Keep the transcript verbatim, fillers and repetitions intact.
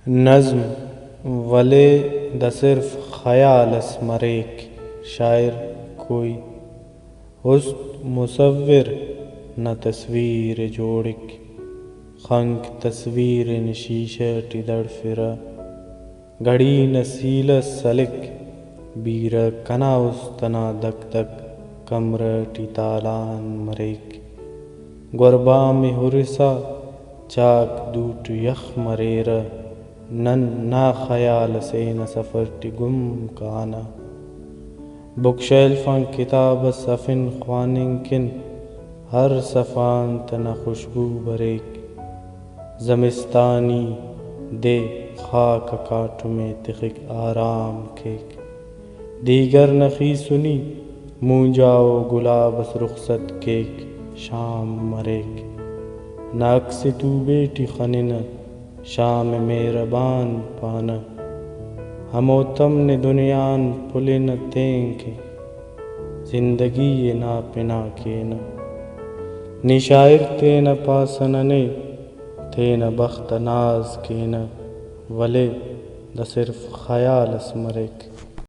نظم، ولے دا صرف خیال اس مریک۔ شاعر، کوئی است مصور نا تصویر ءِ جوڑک۔ خنک تصویر ءِ شیشہ ٹی دڑفرہ۔ گھڑی نا سیل اس سلک۔ بیرہ کنا است انا دھک دھک کمرہ ٹی تالان مریک۔ گوربام ءِ ہرسا چاک دوٹ یخ مریرہ۔ نن نا خیال اسے نا سفر ٹی گم کانہ۔ بک شیلف آن کتاب اس افن خواننگ کن، ہر صفحہ آن تینا خوشبو بریک۔ زمستانی دے خاک آ کاٹم ءِ تخک، آرام کیک۔ دیگر نا خیسنی مونجا و گلاب اس رخصت کیک، شام مریک۔ نا عکس ءِ توبے ٹی خننہ، شام ءِ مہربان پانہ۔ ہمو تمن ءِ دنیا آن پلنہ تینکہ، زندگی ءِ نا پنا کینہ۔ نی شاعر تینا پاسہ ننے، تینا بخت آ ناز کینہ، ولے دا صرف خیال اس مریک۔